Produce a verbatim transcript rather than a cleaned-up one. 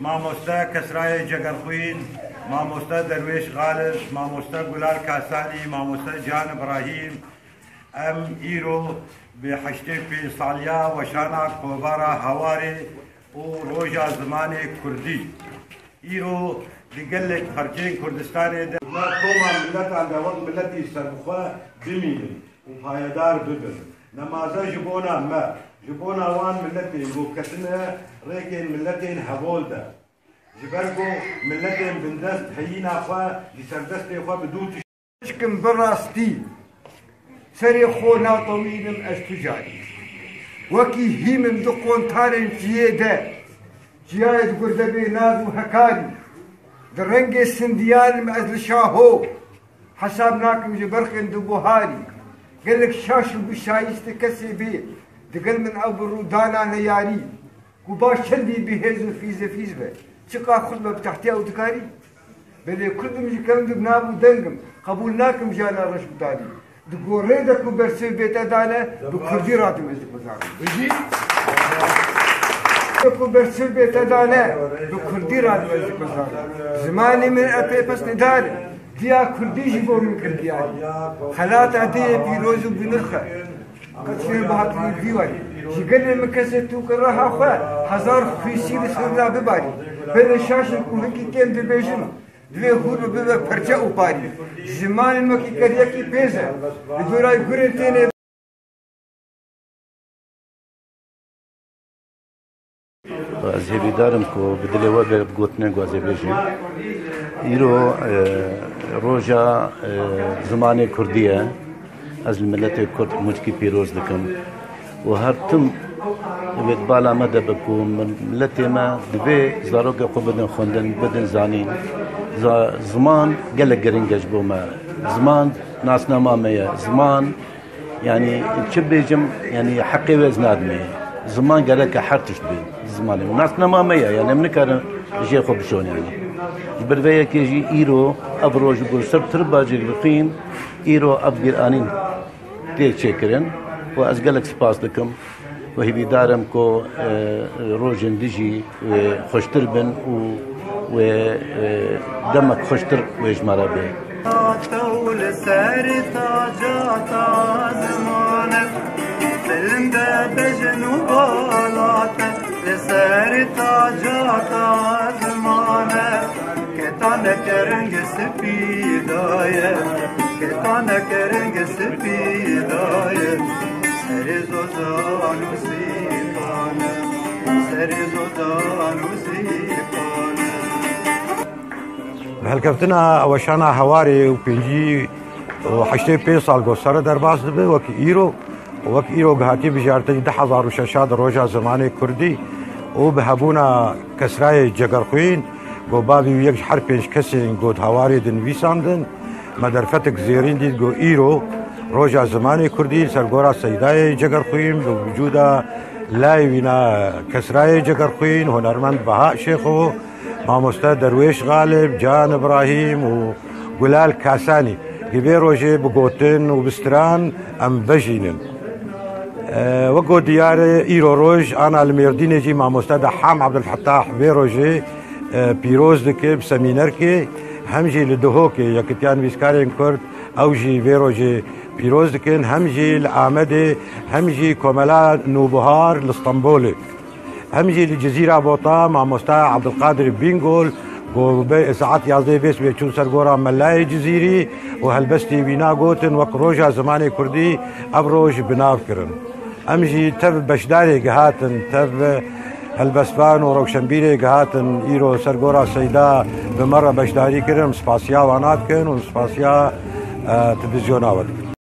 Mamoste Kesrayê Cegerxwîn, Mamoste Derwêş Xalib, Mamoste Gulal Kasanî, Mamoste Can Ibrahîm, em îro bi heştê pênc saliya weşana Kovara Hawarê û Roja Zimanê Kurdî. Îro di gelek perçeyên Kurdistanê de. Hûna koma miletan de wek miletî serbixwe bimînin û payedar bibin. Nemaze ji bona me, ji bona wan miletên ku ketine rêkên miletên hevol de. Ji ber ku miletên bindest heyîna xwe ji ser destê xwe bi dû tişt. Xwişkim bi rastî serê xwe natewînim ez tu carî. Wekî hîm im di qontarên çiyê de, çiyayê di gurde bê naz û hekarî. Di rengê sindiyan im ez li şaho, hesab nakim ji berxên di buharî. Gelek şaş û bi şayîste kesê bê, digel min ew bi rûdana neyarî. Ku baş çendî bi hêz û fîze fîz be. Çiqa xurt be bi tehtiya û dikarî. Belê Kurd im ji kevn di nav û deng im. Qebûl nakim jiyana reş û tarî. Di gorê de ku bersiv bê te dane, bi Kurdî radim ez diguzarim. Ku bersiv bê te dane, bi Kurdî radim ez diguzarim. Zimanê min e pê pesnedar e. Diya Kurdî ji bo min kir diyarî. Xelata dê ye pîroz û binirx e. Qeçiyên bihatinî vî warî. Ji gelê min kesê tu ki reha xwe, hezar xwîsî li ser de bibarî. Pêrê şaş in ku hinkî kêm dibêjin, divê hûr û bibe perçe û parî. Zimanên wekî keriyekî pêz e. Li gorayî gurên têne. Ez hêvîdar im ku bi dilê we ve bi gotinên ku ez ê bêjim. Îro, e, roja, e, zimanê kurdî ye. Ez li miletê kurd muçkî pîroz dikim. Û her tim divê di bala me de be ku min, miletê me divê zarokê xwe bidin xwendin, bidin zanîn. Za-, ziman gelek giring e ji bo me. Ziman nasnama me ye. Ziman Yanî çi bêjim, yanî heqê wê ez nadimê. Ziman gereke her tişt bê. Zimanê min nasnama me ye, yanî em nikarin jê xwe bişon yanî. Ji ber vê yekê jî îro ev roj ji bo ser tirba cêgirxîn, îro ev bîranîn tê çêkirin û ez gelek spas dikim û hêvîdar im ku, e, rojên din jî, e, xweştir bin û wê, e, demek xweştir wê ji me re bê. Te û li serê taca te ziman e, bilind e bejn û bala te, li serê taca te ziman e, ketane kereng spî daye, ketane kereng spî daye, serê zozan û sîpan e, serê zozan û sîpan e. Bi helkeftina weşana Hewarê û pêncî û heştê pênc sal ku sere derbas dibe, wekî îro, wek îro gihatî bijartin du hezar û şeş di roja zimanê kurdî û bi hebûna Kesrayê Cegerxwîn, ku bavê wî yek ji her pênc kesên ku di Hewarê dinivîsandin, me derfetik zêrîn dît ku îro roja zimanê kurdî li ser gora Seydayê Cegerxwîn, bi wicûda layê wîna Kesrayê Cegerxwîn, hunermend Beha Şêxo, Mamoste Derwêş Xalib, Can Ibrahîm û Gulal Kasanî, ki vê rojê bi gotin û bi stran em vejînin. E, wek ku diyar e, îro roj ana li Mêrdînê jî Mamoste Deham Abdulfetah vê rojê, e, pîroz dike bi semînerkê, hem jî li Duhokê Yekitiya Nivîskarên Kurd ew jî vê rojê pîroz dikin, hem jî li Amedê, hem jî Komela Nûbihar li Stenbolê. Hem jî li Cizîra Bota mamoste Abdulkadir Bingol, ku bi saet yazdeh vê sibê çûn ser gora Melayê Cizîrî û helbestê wîna gotin wek roja zimanê kurdî ev roj bi nav kirin. Em jî tev beşdarê gihatin, tev helbestvan û rewşenbîrê gihatin îro ser gora Seyda bi me re beşdarî kirin, spasiya wana dikin û spasiya, e, televîzyona we dikin.